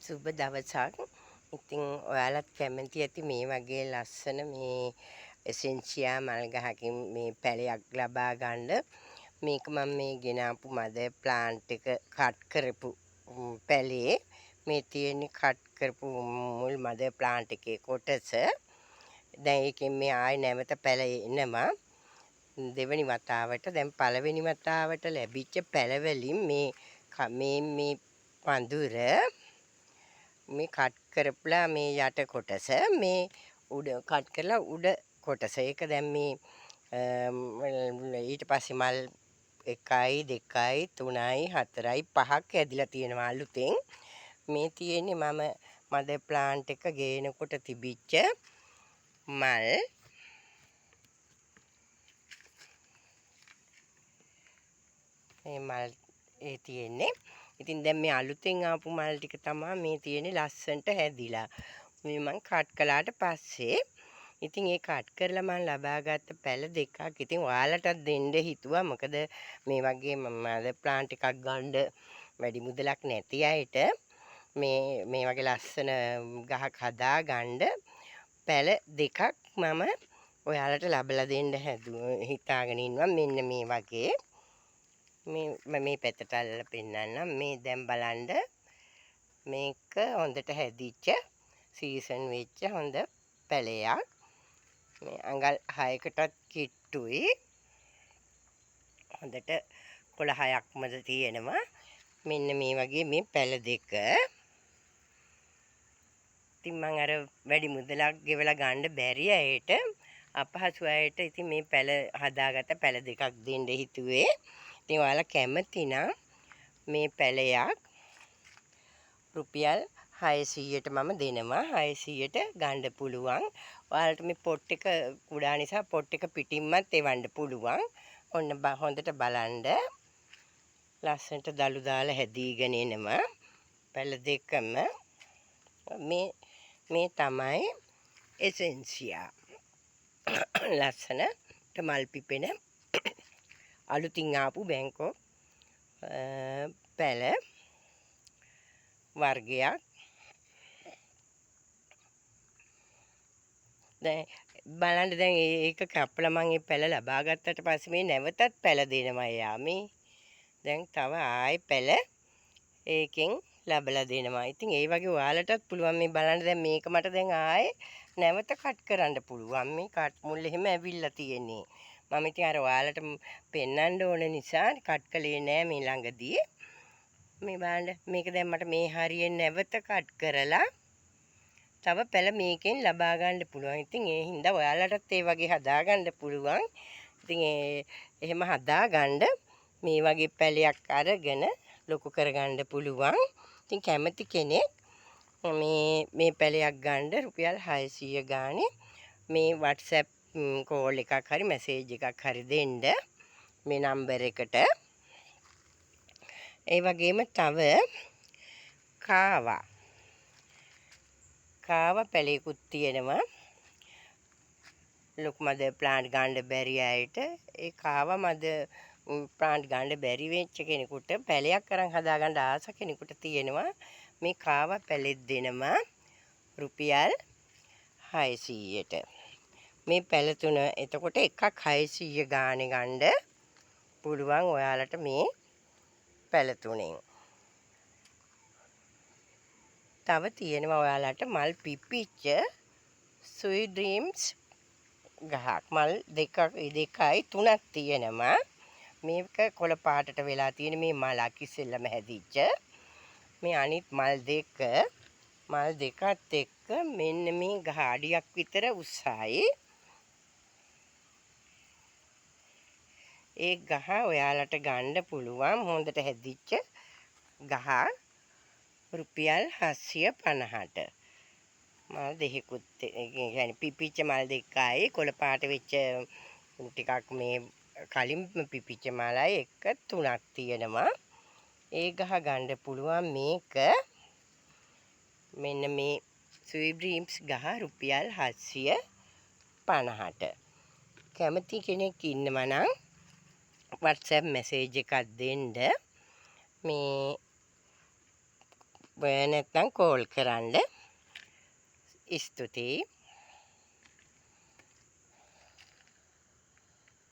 සුබ දවසක්. ඉතින් ඔයාලත් කැමති ඇති මේ වගේ ලස්සන මේ එසෙන්සියා මල් ගහකින් මේ පැලයක් ලබා ගන්න. මේක මම මේ ගෙන ආපු මදර් ප්ලාන්ට් එක කට් කරපු පැලේ මේ තියෙන්නේ කට් කරපු මුල් මදර් ප්ලාන්ට් එකේ කොටස. දැන් ඒකෙන් මේ ආයේ නැවත පැල එනවා. දෙවෙනි වතාවට. දැන් පළවෙනි වතාවට ලැබිච්ච පැල වලින් මේ මේ මේ පඳුර මේ කට් කරපුලා මේ යට කොටස මේ උඩ කට් කරලා උඩ කොටස. ඒක දැන් මේ ඊට පස්සේ මල් 1යි 2යි 3යි 4යි 5ක් ඇදිලා තියෙනවා අලුතෙන්. මේ තියෙන්නේ මම මදර් ප්ලාන්ට් එක ගේනකොට තිබිච්ච මල්. මේ මල් ඒ තියෙන්නේ. ඉතින් දැන් මේ අලුතෙන් ආපු මල් ටික තමා මේ තියෙන්නේ ලස්සනට හැදිලා. මේ මං කට් කළාට පස්සේ ඉතින් ඒ කට් කරලා මං ලබාගත්ත පැල දෙකක් ඉතින් ඔයාලටත් දෙන්න හිතුවා. මොකද මේ වගේ මදර් ප්ලාන්ට් එකක් ගන්න වැඩි මුදලක් නැති අයට මේ මේ වගේ ලස්සන ගහක් හදා ගන්න පැල දෙකක් මම ඔයාලට ලබලා දෙන්න හිතාගෙන ඉන්නවා. මෙන්න මේ වගේ මේ මේ පැත්තට අල්ලලා පෙන්නන්නම්. මේ දැන් බලන්න මේක හොඳට හැදිච්ච සීසන් වෙච්ච හොඳ පැලයක්. මේ අඟල් 6කටත් කිට්ටුයි. හොඳට කොළ 6ක්මද තියෙනවා. මෙන්න මේ වගේ මේ පැල දෙක. ඉතින් මං අර වැඩි මුදලක් ගෙවලා ගන්න බැරි අයට අපහසු අයට ඉතින් මේ පැල හදාගත්ත පැල දෙකක් දෙන්න හිතුවේ. ඉතින් ඔයාලා කැමති නම් මේ පැලයක් රුපියල් 600ට මම දෙනවා. 600ට ගන්න පුළුවන්. ඔයාලට මේ පොට් එක කුඩා නිසා පොට් එක පිටින්මත් එවන්න පුළුවන්. ඔන්න හොඳට බලන්න. ලස්සනට දළු දාලා හැදීගෙන එනවා. පැල දෙකම මේ මේ තමයි එසෙන්සියා. ලස්සනට මල් පිපෙන අලුතින් ආපු බැංකොක් පැල වර්ගයක්. දැන් බලන්න දැන් ඒක කපලා මං ඒ පැල ලබා ගත්තට පස්සේ මේ නැවතත් පැල දෙනවා එයා මේ. දැන් තව ආයෙ පැල ඒකෙන් ලබලා දෙනවා. ඉතින් ඒ වගේ ඔයාලටත් පුළුවන් මේ බලන්න දැන් මේක මට දැන් ආයෙ නැවත කට් කරන්න පුළුවන්. මේ කට් මුල් එහෙම ඇවිල්ලා තියෙන්නේ. මම ඉතින් අර ඔයාලට පෙන්වන්න ඕන නිසා කට් කළේ නෑ මේ ළඟදී. මේ බලන්න මේක දැන් මට මේ හරියෙන් නැවත කට් කරලා තව පැල මේකෙන් ලබා ගන්න පුළුවන්. ඉතින් ඒ හින්දා ඔයාලටත් ඒ වගේ හදා ගන්න පුළුවන්. ඉතින් ඒ එහෙම හදා ගන්න මේ වගේ පැලයක් අරගෙන ලොකු කරගන්න පුළුවන්. ඉතින් කැමති කෙනෙක් මේ මේ පැලයක් ගන්න රුපියල් 600 ගානේ මේ WhatsApp call එකක් හරි මැසේජ් එකක් හරි දෙන්න මේ නම්බර් එකට. ඒ වගේම තව කාවා කාවා පැලයකුත් තියෙනවා. ලොකු මදර් ප්ලාන්ට් ගන්න බැරි අයට ඒ කාවා මදර් ප්ලාන්ට් ගන්න බැරි වෙච්ච කෙනෙකුට පැලයක් අරන් හදා ගන්න ආස කෙනෙකුට තියෙනවා මේ කාවා පැලෙත් දෙනවා රුපියල් 600ට. මේ පැල තුන එතකොට එකක් 600 ගානේ ගන්න පුළුවන් ඔයාලට මේ පැල තුනෙන්. තව තියෙනවා ඔයාලට මල් පිපිච්ච ස්වීට් ඩ්‍රීම්ස් ගහක්. මල් දෙකයි තුනක් තියෙනවා. මේක කොළ පාටට වෙලා තියෙන මේ මලක් ඉස්සෙල්ලම හැදිච්ච. මේ අනිත් මල් දෙක මල් දෙකත් එක්ක මෙන්න මේ ගහ අඩියක් විතර උස්සයි. ඒ ගහ ඔයාලට ගන්න පුළුවන් හොඳට හැදිච්ච ගහ රුපියල් 750ට. මල් දෙකකුත් ඒ කියන්නේ පිපිච්ච මල් දෙකයි කොළ පාට වෙච්ච ටිකක් මේ කලින් පිපිච්ච මලයි එක තුනක් තියෙනවා. ඒ ගහ ගන්න පුළුවන් මේක මෙන්න මේ ස්වීට් ඩ්‍රීම්ස් ගහ රුපියල් 750ට. කැමති කෙනෙක් ඉන්නවා නම් WhatsApp message එකක් දෙන්න. මේ නැත්නම් කෝල් කරන්න. ස්තුතියි.